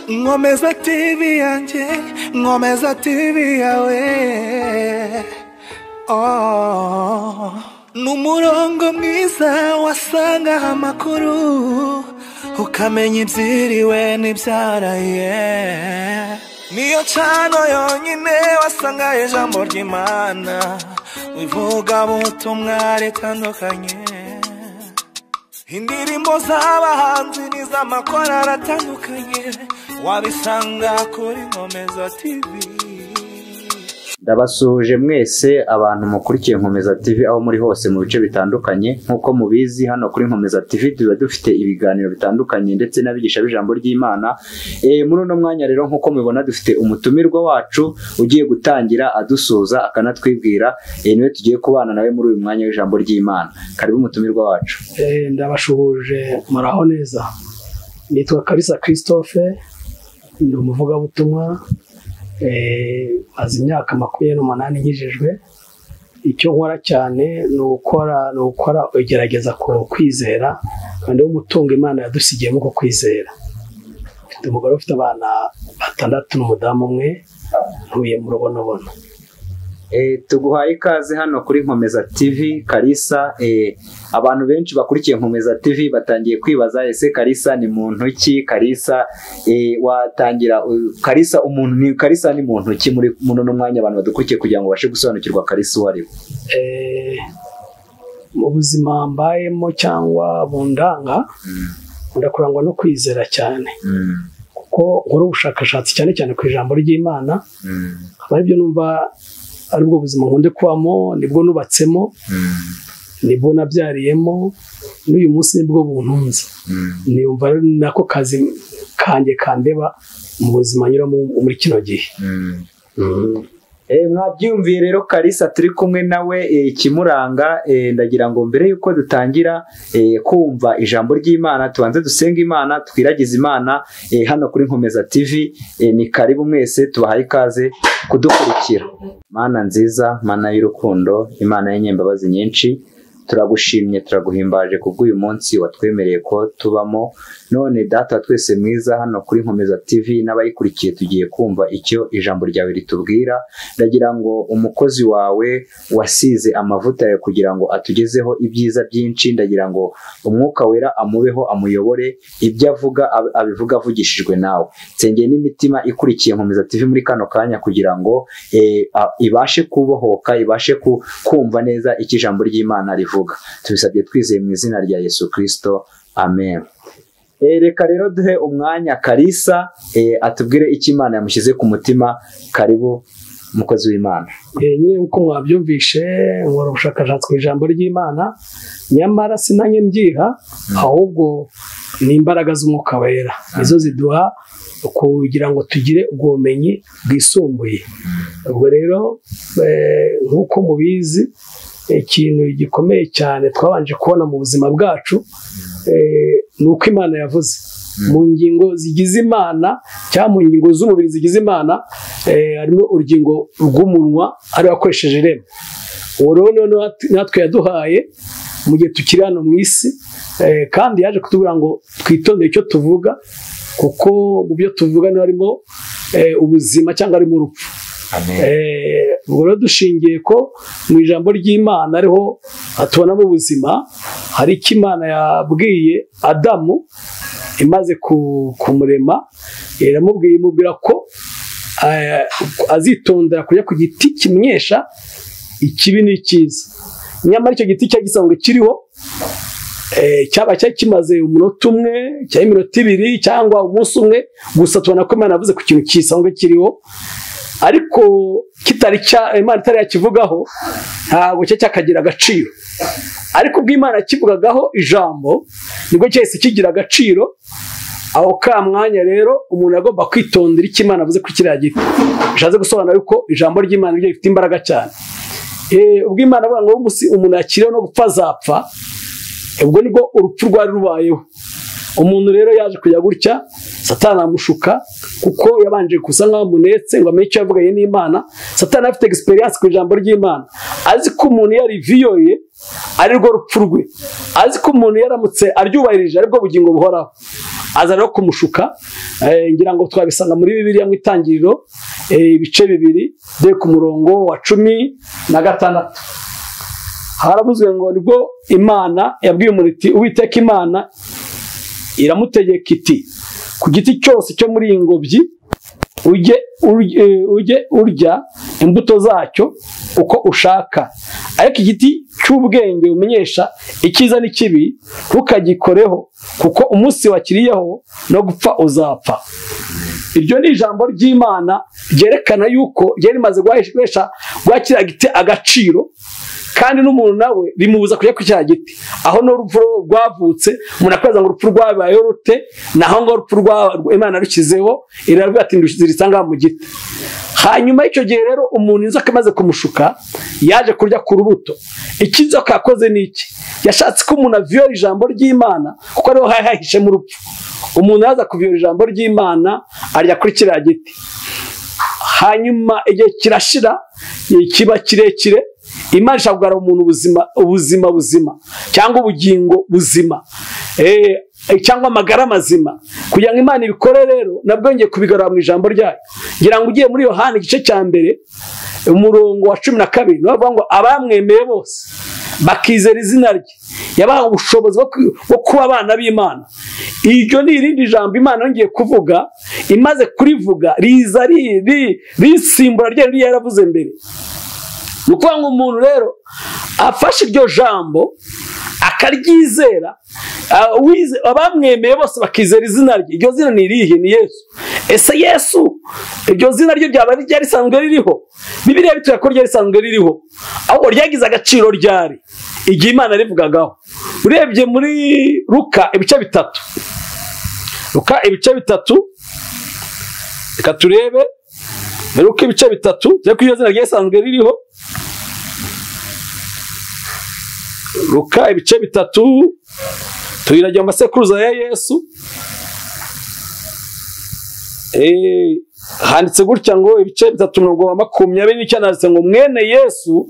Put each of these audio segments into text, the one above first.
Nkomeza TV yanjye, Nkomeza TV yawe. Oh, n'umurongo mwiza wasangaho amakuru, ukamenya ibyiriwe n'ibyaraye. Niyo cano yonyine wasangaho ijambo ry'Imana, ivugabutumwa ritandukanye. Indirimbo z'abahanzi n'iz'amakorali atandukanye, wabisanga kuri Nkomeza TV. Ndabasuhuje mwese abantu mukurikiye Nkomeza TV aho muri hose mu bice bitandukanye. Nkuko mubizi hano kuri Nkomeza TV tuba dufite ibiganiro bitandukanye ndetse n'abigisha b'ijambo ry'Imana. Muri uno mwanya rero nkuko mubibona dufite umutumirwa wacu ugiye gutangira adusuhuza akanatwibwira, niwe tugiye kubana nawe muri uyu mwanya w'ijambo ry'Imana. Karibu umutumirwa wacu. Ndabashuhuje, muraho neza. Nitwa Kalisa Christophe, ndi umuvugabutumwa, maze imyaka 28 nkijijwe. Icyo nkora cyane ni ukora ugerageza kwizera, kandi umutungo Imana yadusigiyemo ko kwizera. Mfite umugore ufite abana 6 n'umudamu umwe, ntuye mu Rubonobono. Tuguhaye ikaze hano kuri Nkomeza TV Kalisa. Abantu benshi bakurikiye Nkomeza TV batangiye kwibaza, ese Kalisa ni muntu ki? Kalisa watangira, Kalisa umuntu ni Kalisa ni muntu ki muri uno mwanya abantu badukurikiye kugira ngo bashe gusobanukirwa Kalisa uwo ari we? Mu buzima mbayemo cyangwa bundanga, ndakurangwa no kwizera cyane, kuko nkora ubushakashatsi cyane cyane ku ijambo ry'Imana. Akaba aribyo numva aribwo buzima nkunde kubamo, nibwo nubatsemo, nibwo nabyariyemo, n'uyu munsi nibwo buntunze. Niyumva nako kazi kanjye kandeba mu buzima nyuramo muri kino gihe. Mwabyumviye rero Kalisa turi kumwe nawe, ikimuranga. Ndagira ngo mbere yuko dutangira kumva ijambo ry'Imana tubanze dusenga Imana, twiragize Imana. Hano kuri Nkomeza TV ni karibu mwese, tubahaye ikaze kudukurikira. Mana nziza, Mana y'urukundo, Imana y'inyembabazi nyinshi, turagushimye, turaguhimbaje kubw'uyu munsi watwemereye ko tubamo. None Data twese mwiza, hano kuri Nkomeza TV n'abayikurikiye tugiye kumva icyo ijambo ryawe ritubwira. Ndagira ngo umukozi wawe wasize amavuta yawe kugira ngo atugezeho ibyiza byinshi, ndagira ngo umwuka wera amubeho, amuyobore, ibyo avuga abivuga avugishijwe nawe. Nsengeye n'imitima ikurikiye Nkomeza TV muri kano kanya kugira ngo ibashe kubohoka, ibashe kumva neza icyo ijambo ry'Imana rivuga. Tubisabye twizeye mu izina rya Yesu Kristo, amen. Reka rero duhe umwanya Kalisa atubwire icyo Imana yamushyize ku mutima. Karibu mukozi w'Imana. Nyine uko mwabyumvishe, nkora ubushakashatsi ku ijambo ry'Imana, nyamara sinanye mbyiha, ahubwo ni imbaraga z'umwuka wera nizo ziduha kugira ngo tugire ubwo bumenyi bwisumbuye. Ubwo rero nk'uko mubizi, ikintu gikomeye cyane twabanje kubona mu buzima bwacu ni uko Imana yavuze mu ngingo zigize Imana cyangwa mu ngingo z'umubiri zigize Imana, harimo urugingo rw'umunwa ari wakoresheje irema. Uwo rero natwe yaduhaye mu gihe tukiri hano mu isi, kandi yaje kutubwira ngo twitondere icyo tuvuga, kuko mu byo tuvuga niho harimo ubuzima cyangwa harimo urupfu. Ubwo rero dushingiye ko mu ijambo ry'Imana ariho tubonamo ubuzima, hari icyo Imana yabwiye Adamu imaze kumurema, iramubwiye, imubwira ko azitondera kurya ku giti kimenyesha ikibi n'ikiza. Nyamara icyo giti cyari gisanzwe kiriho, cyaba cyari kimaze umunota umwe cyangwa iminota ibiri cyangwa umunsi umwe gusa, tubona ko Imana yavuze ku kintu kisanzwe kiriho, ariko kitari cya Imana itari yakivugaho ntabwo cyo cyakagira agaciro. Ariko ubwo Imana yakivugagaho ijambo nibwo cyahise kigira agaciro. Aho ka mwanya rero umuntu agomba kwitondera icyo Imana avuze kuri kiriya giti. Bishatse gusobanura yuko ijambo ry'Imana ryo rifite imbaraga cyane. Ubwo Imana avuga ngo umuntu yakiriho no gupfa azapfa, ubwo nibwo urupfu rwari rubayeho. Umuntu rero yaje kujya gutya, Satani amushuka, kuko yabanje gusa nkaho amunetse ngo amenye icyo yavuganye n'Imana. Satani afite experience ku ijambo ry'Imana, azi ko umuntu yariviyoye ari rwo rupfu rwe, azi ko umuntu yaramutse aryubahirije aribwo bugingo buhoraho. Aza rero kumushuka, ngira ngo twabisanga muri Bibiliya mu Itangiriro ibice 2 de ku murongo wa 16. Haravuzwe ngo nibwo Imana yabwiye umuntu iti Uwiteka Imana iramutegeka iti ku giti cyose cyo muri iyi ngobyi ujye urya imbuto zacyo uko ushaka, ariko igiti cy'ubwenge umenyesha icyiza n'ikibi ntukagikoreho, kuko umunsi wakiriyeho no gupfa uzapfa. Iryo ni ijambo ry'Imana ryerekana yuko ryari rimaze guhesha kiriya giti agaciro, kandi n'umuntu nawe rimubuza kujya ku cya giti. Aho n'urupfu rwavutse, umuntu akwaza ngo urupfu rwabayeho rute, naho ngo urupfu rwa Imana rukizeho iravuga ati nduzirisanga mu giti. Hanyuma icyo gihe rero umuntu inzoka imaze kumushuka yaje kurya ku rubuto. Iki inzoka yakoze ni iki? Yashatse ko umuntu aviyora ijambo ry'Imana, kuko ariho hahishe mu rupfu. Umuntu yaza kuviyora ijambo ry'Imana arya kuri kiriya giti. Hanyuma igihe kirashira, kiba kirekire, Imana ishaka kugarura umuntu ubuzima buzima cyangwa ubugingo buzima, cyangwa amagara mazima. Kugira ngo Imana ibikore rero nabwo ngiye kubigarura mu ijambo ryayo. Ngira ngo ugiye muri Yohana igice cya 1 umurongo wa 12 niho bavuga ngo abamwemeye bose bakizera izina rye yabaha ubushobozi bwo kuba abana b'Imana. Iryo ni irindi jambo Imana yongeye kuvuga, imaze kurivuga riza risimbura rye yaravuze mbere. Ni ukuvuga ngo umuntu rero afashe iryo jambo akaryizera, abamwemeye bose bakizera izina rye. Iryo zina ni irihe? Ni Yesu. Ese Yesu iryo zina rye ryaba ryari risanzwe ririho? Bibiliya bitwereka ko ryari risanzwe ririho, ahubwo ryagize agaciro ryari igihe Imana rivugagaho. Urebye muri Luka ibice 3, Luka ibice 3, reka turebe Luka ibice 3 turebe ko iryo zina ryari risanzwe ririho. Luka ibice 3 tuyiragira amasekuruza ya Yesu. Handitse gutya ngo ibice 3:29 handitse ngo mwene Yesu,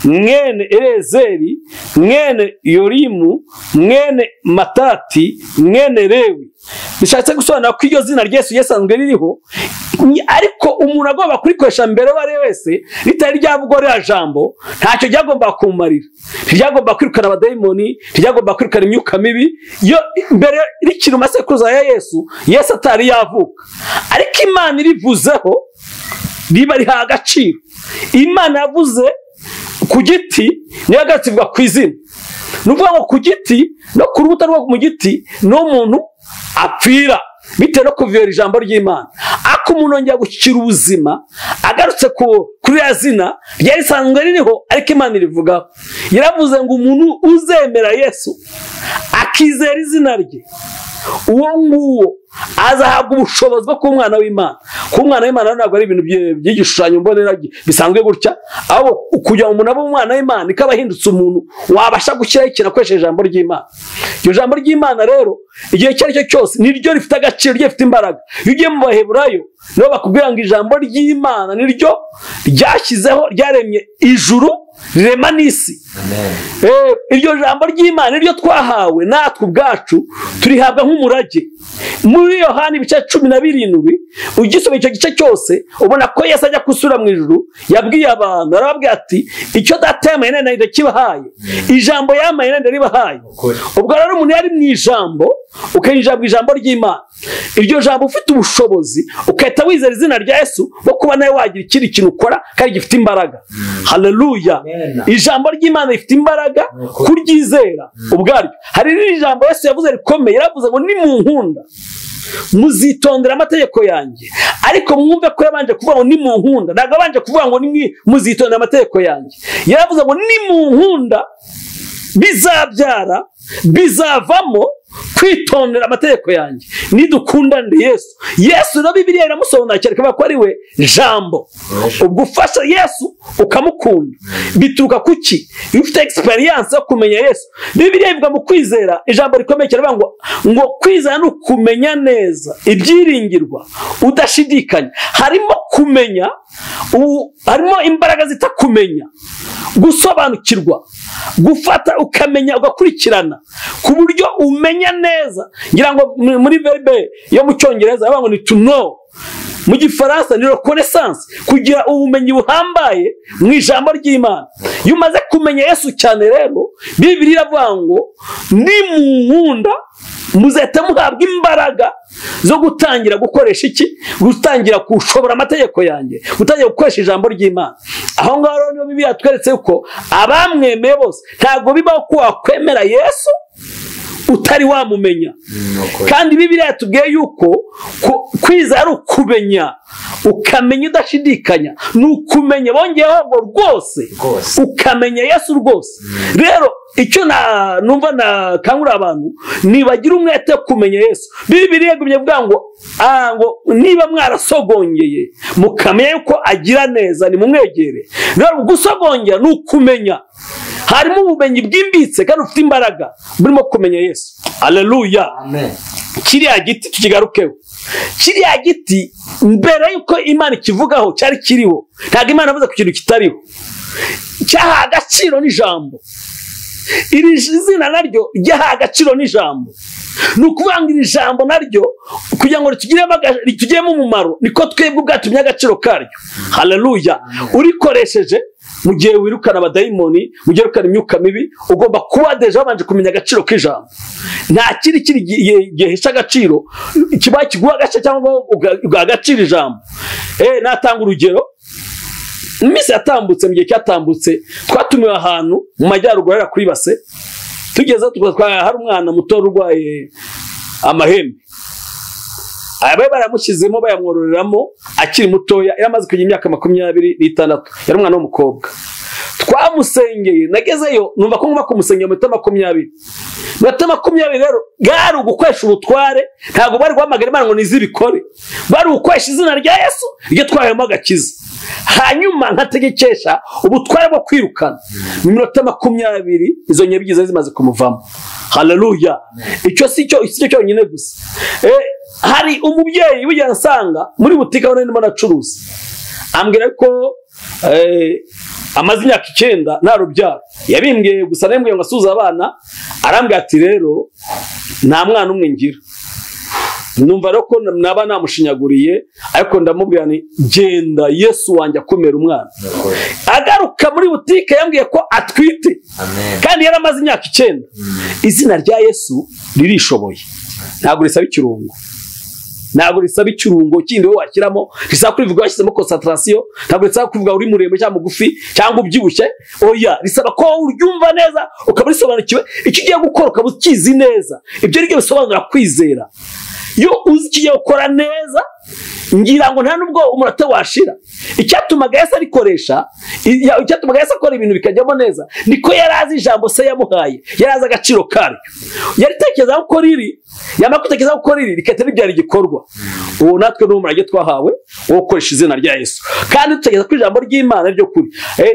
mwene Elezeri, mwene Yorimu, mwene Matati, mwene Lewi. Bishatse gusobanura ko iryo zina rya Yesu yasanzwe ririho, ariko umuntu agomba kurikoresha mbere wari wese ritari ryavugwa rya jambo ntacyo ryagomba kumarira. Ntiryagomba kwirukana abadayimoni, ntiryagomba kwirukana imyuka mibi. Yo mbere rikiri mu masekuruza ya Yesu, Yesu atari yavuka, ariko Imana irivuzeho riba riha agaciro. Imana yavuze ku giti niyo yagarutse ivuga ku izina. Ni ukuvuga ngo ku giti no ku rubuto rwo mu giti n'umuntu apfira bitewe no kuviyora ijambo ry'Imana. Ariko umuntu yongera gushyira ubuzima agarutse kuri ya zina ryari risanzwe ririho, ariko Imana irivugaho. Yaravuze ngo umuntu uzemera Yesu akizera izina rye, uwo nguwo azahabwa ubushobozi bwo kuba umwana w'Imana. Kuba umwana w'Imana ntabwo ari ibintu by'igishushanyo mbonera bisanzwe gutya, ahubwo kugira ngo umuntu abe umwana w'Imana ikaba ahindutse umuntu wabasha gushyiraho ikintu akoresheje ijambo ry'Imana. Iryo jambo ry'Imana rero igihe icyo ari cyo cyose niryo rifite agaciro, ryo rifite imbaraga. Iyo ugiye mu Baheburayo nibo bakubwira ngo ijambo ry'Imana niryo ryashyizeho, ryaremye ijuru rirema n'isi. Iryo jambo ry'Imana niryo twahawe natwe ubwacu, turihabwa nk'umurage. Muri Yohana ibice 17 ugisoma icyo gice cyose ubona ko Yesu ajya gusura mu ijuru yabwiye abantu, arababwira ati icyo data yamaye nari ndakibahaye, ijambo yamaye nari ndaribahaye. Ubwo rero umuntu yari mu ijambo, ukinjira mu ijambo ry'Imana, iryo jambo ufite ubushobozi ukahita wizera izina rya Yesu bwo kuba nawe wagira ikindi kintu ukora kandi gifite imbaraga. Haleluya! Ijambo ry'Imana rifite imbaraga kuryizera ubwaryo. Hari n'iri jambo Yesu yavuze rikomeye, yaravuze ngo nimunkunda muzitondera amategeko yanjye. Ariko mwumve ko yabanje kuvuga ngo nimunkunda, ntabwo yabanje kuvuga ngo muzitondera amategeko yanjye. Yaravuze ngo nimunkunda bizabyara, bizavamo kwitondera amategeko yanjye. Nidukundane Yesu. Yesu na Bibiliya iramusobanura cyane ikavuga ko ari we jambo. Ubwo ufasha Yesu ukamukunda bituruka kuki? Iyo ufite experience yo kumenya Yesu. Bibiliya ivuga mu kwizera ijambo rikomeye cyane ngo kwizera ni ukumenya neza ibyiringirwa udashidikanya. Harimo kumenya, harimo imbaraga zita kumenya, gusobanukirwa, gufata ukamenya ugakurikirana ku buryo umenya Kumenya neza, ngira ngo muri verbe yo mu Cyongereza bavuga ngo ni to know, mu Gifaransa ni reconnaissance, kugira ubumenyi buhambaye mu ijambo ry'Imana. Iyo umaze kumenya Yesu cyane rero, Bibiliya iravuga ngo nimunkunda muzahita muhabwa imbaraga zo gutangira gukoresha iki? Gutangira gushobora amategeko yanjye, gutangira gukoresha ijambo ry'Imana. Aho ngaho rero niyo Bibiliya yatweretse ko abamwemeye bose, ntabwo bibaho ko wakwemera Yesu utari wamumenya. Kandi Bibiliya yatubwiye yuko kwizera ari ukumenya, ukamenya udashidikanya, ni ukumenya, bongeyeho ngo rwose, ukamenya Yesu rwose. Rero icyo numva nakangurira abantu, nibagira umwete wo kumenya Yesu. Bibiliya yagumye ivuga ngo niba mwarasogongeye mukamenya yuko agira neza, nimumwegere. Rero gusogongera ni ukumenya, harimo ubumenyi bwimbitse kandi ufite imbaraga burimo kumenya Yesu. Haleluya. Amen. Kiriya giti tukigarukeho. Kiriya giti mbere yuko Imana ikivugaho cyari kiriho. Ntabwo Imana yavuze ku kintu kitariho. Cyahawe agaciro n'ijambo. Iri zina naryo ryahawe agaciro n'ijambo. Ni ukuvuga ngo iri jambo naryo kugira ngo ritugiremo umumaro, niko twebwe ubwacu agaciro karyo. Haleluya. Urikoresheje mu gihe wirukana abadayimoni, mu gihe wirukana imyuka mibi, ugomba kuba deja wabanje kumenya agaciro k'ijambo. Nta kindi kiri gihesha agaciro kiba kiguha agaciro cyangwa ugaha agaciro ijambo. Natanga urugero. Iminsi yatambutse, mu gihe cyatambutse, twatumiwe ahantu mu majyaruguru hariya kuri Base. Tugeze hari umwana muto urwaye amahembe, abaye baramushyizemo bayamwororeramo akiri mutoya, yari amaze kugira imyaka 26, yari umwana w'umukobwa. Twamusengeye, nagezeyo numva ko ngomba kumusengera mu minota 20. Minota 20 rero bwari ugukoresha ubutware, ntabwo bari guhamagara Imana ngo nizibikore, bari ugukoresha izina rya Yesu iryo twahemo agakiza, hanyuma nkategekesha ubutware bwo kwirukana. Mu minota 20 izo nyabigize zimaze kumuvamo. Haleluya. Icyo si cyo cyonyine gusa. Hari umubyeyi wigeze nsanga muri butike aho ndimo nacuruza, ambwira ko amaze imyaka 9 nta rubyaro. Yabimbwiye gusa, nambwiye ngo asuze abana, arambwira ati rero nta mwana umwe ngira. Numva rero ko naba namushinyaguriye, ariko ndamubwira nti genda Yesu wanjye akomera umwana. Agaruka muri butike yambwiye ko atwite. Kandi yari amaze imyaka 9. Izina rya Yesu ririshoboye, ntabwo risaba ikirungo. Ntabwo risaba ikirungo kindi wowe washyiramo, risaba kubivuga washyizemo concentration, ntabwo risaba kuvuga uri muremure cyangwa mugufi cyangwa ubyibushye. Oya, risaba ko uryumva neza ukaba risobanukiwe icyo ugiye gukora, ukaba ukizi neza. Ibyo nibyo bisobanura kwizera. Iyo uzi icyo ugiye gukora neza, ngira ngo nta nubwo umunota washira. Icyatumaga Yesu arikoresha, icyatumaga Yesu akora ibintu bikajyamo neza, niko yari azi ijambo se yamuhaye, yari azi agaciro karyo, yaritekereza ko riri, yamara kwitekereza ko riri rikahita ribyara igikorwa. Uwo natwe ni umurage twahawe wo gukoresha izina rya Yesu, kandi dutekereza ko ijambo ry'Imana ryo kuri.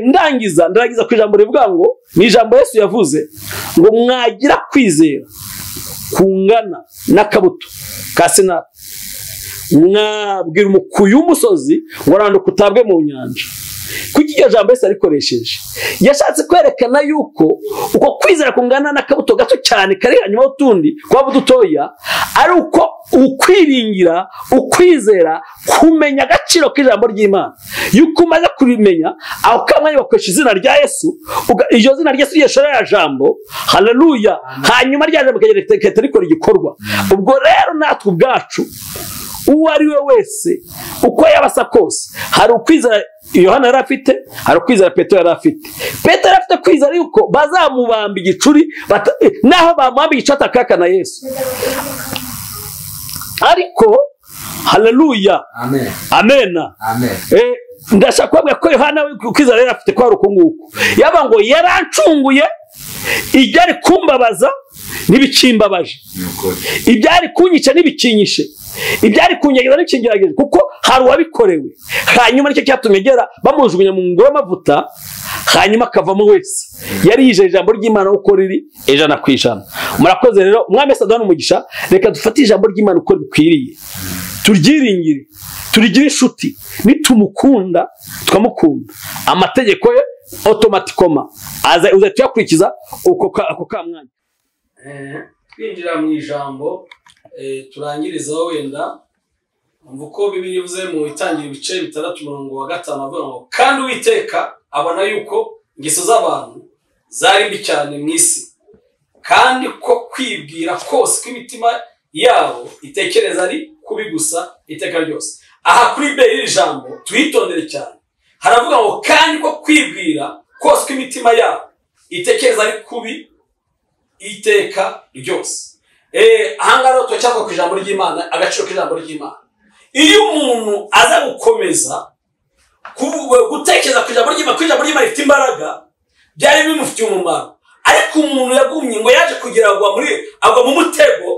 Ndarangiza ku ijambo rivuga ngo ni ijambo Yesu yavuze ngo mwagira kwizera kungana n'akabuto ka sinapi, mwabwira umukuyu w'umusozi ngo randuka utabwe mu nyanja. Kuki iryo jambo Yesu arikoresheje? Yashatse kwerekana yuko uko kwizera kungana n'akabuto gato cyane kari hanyuma y'utundi kwaba dutoya, ari uko ukwiringira, ukwizera, kumenya agaciro k'ijambo ry'Imana. Yuko umaze kurimenya, aho kamwanya bakoresha izina rya Yesu, iryo zina rya Yesu ryeshora ya jambo. Haleluya. Hanyuma rya jambo rikagenda rikora igikorwa. Ubwo rero natwe ubwacu, uwo ari we wese uko yabasa kose, hari ukwizera Yohana yari afite, hari ukwizera Petero yari afite. Petero yari afite kwizera yuko bazamubamba igicuri, naho bamubamba igicuri atakakana Yesu. Ariko haleluya, Amen. amena. Amen. Ndashaka kubabwira ko Yohana kwizera yari afite kwari uku nguku. Yaba ngo yarancunguye, ibyari kumbabaza ntibikimbabaje, ibyari kunyica ntibikinyishe, ibyari kungerageza ntibikingerageje, kuko hari uwabikorewe. Hanyuma nicyo cyatumye agera bamujugunya mu ngoro y'amavuta, hanyuma akavamo wese yari yijeje ijambo ry'Imana uko riri 100%. Murakoze rero, Umwami Yesu aduhane umugisha. Reka dufate ijambo ry'Imana uko bikwiriye, turyiringire, turigire inshuti. Nitumukunda tukamukunda, amategeko ye automatikoma aza uzahita uyakurikiza uko ako kamwanya. Twinjira mu ijambo turangirizaho wenda umva uko Bibiliya ivuze mu Itangira ibice 6 umurongo wa 5 avuga ngo kandi Uwiteka abona yuko ingeso z'abantu zari mbi cyane mu isi, kandi ko kwibwira kose kw'imitima yabo itekereza ari kubi gusa iteka ryose. Aha kuri B y'iri jambo tuhitondere cyane, haravuga ngo kandi ko kwibwira kose kw'imitima yabo itekereza ari kubi iteka ryose. Ahangaha rero turacyavuga ku ijambo ry'Imana, agaciro k'ijambo ry'Imana. Iyo umuntu aza gukomeza gutekereza ku ijambo ry'Imana, ku ijambo ry'Imana rifite imbaraga, byari bimufitiye umumaro. Ariko umuntu yagumye ngo yaje kugira agwa mu mutego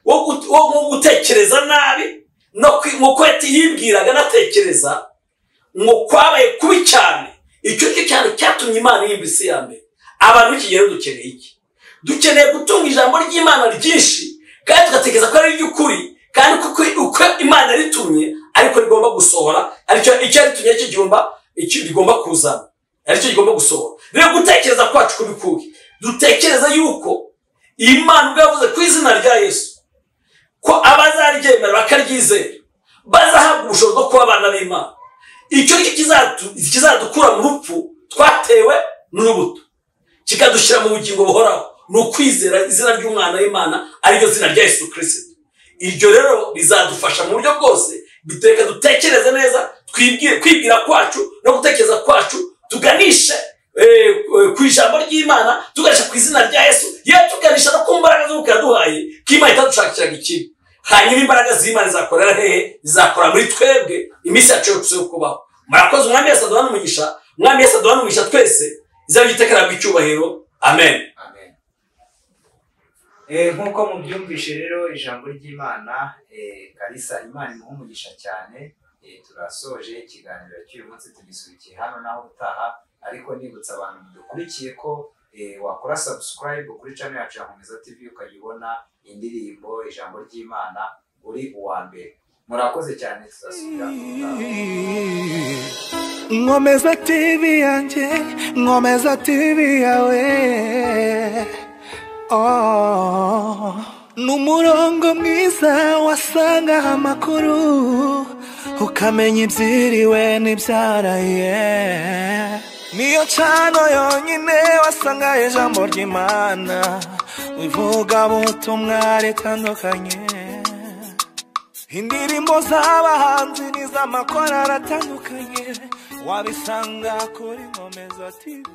wo gutekereza nabi, no uko yibwiraga anatekereza ngo kwabaye kubi cyane. Icyo cyo cyane cyatumye Imana yimba isi ya mbere. Abantu b'ikigero dukeneye iki? Dukeneye gutunga ijambo ry'Imana ryinshi, kandi tugatekereza ko ari iry'ukuri, kandi kuko uko Imana ritumye ariko rigomba gusohora, aricyo icyo yaritumye cyo gihomba icyo rigomba kuzana, aricyo gigomba gusohora. Rero gutekereza kwacu kubikuye, dutekereza yuko Imana ubwo yavuze ku izina rya Yesu ko abazaryemera bakaryizera bazahabwa ubushobozi bwo kuba abana b'Imana. Icyo nicyo kizadukura mu rupfu twatewe n'urubuto, kikadushyira mu bugingo buhoraho, ni ukwizera izina ry'umwana w'Imana ariryo zina rya Yesu Kristo. Iryo rero rizadufasha mu buryo bwose, biteka dutekereze neza, kwibwira kwacu no gutekereza kwacu tuganishe ku ijambo ry'Imana, tuganisha ku izina rya Yesu, yewe tuganisha no ku mbaraga z'Umwuka yaduhaye, ko Imana itadushakiraga ikibi. Hanyuma imbaraga z'Imana zizakorera hehe? Zizakora muri twebwe iminsi yacu yose yo kubaho. Murakoze. Umwami Yesu aduhane umugisha, Umwami Yesu aduhane umugisha twese, izaba iteka icyubahiro. Amen. Amen. Nk'uko mubyumvishe rero ijambo ry'Imana, Kalisa Imana imuhe umugisha cyane. Turasoje ikiganiro cy'uyu munsi, tugisubikiye hano naho utaha, ariko nibutsa abantu dukurikiye ko wakora subscribe kuri channel yacu ya Nkomeza TV ukajya ubona indirimbo, ijambo ry'Imana uri uwa mbere. Murakoze cyane, tuzasubira. Nkomeza TV yanjye, Nkomeza TV yawe, oh, n'umurongo mwiza wasangaho amakuru, ukamenya ibyiriwe n'ibyaraye. Niyo cano yonyine wasanga ijambo ry'Imana, ivugabutumwa ritandukanye, indirimbo z'abahanzi n'iz'amakorali atandukanye, wabisanga kuri Nkomeza TV.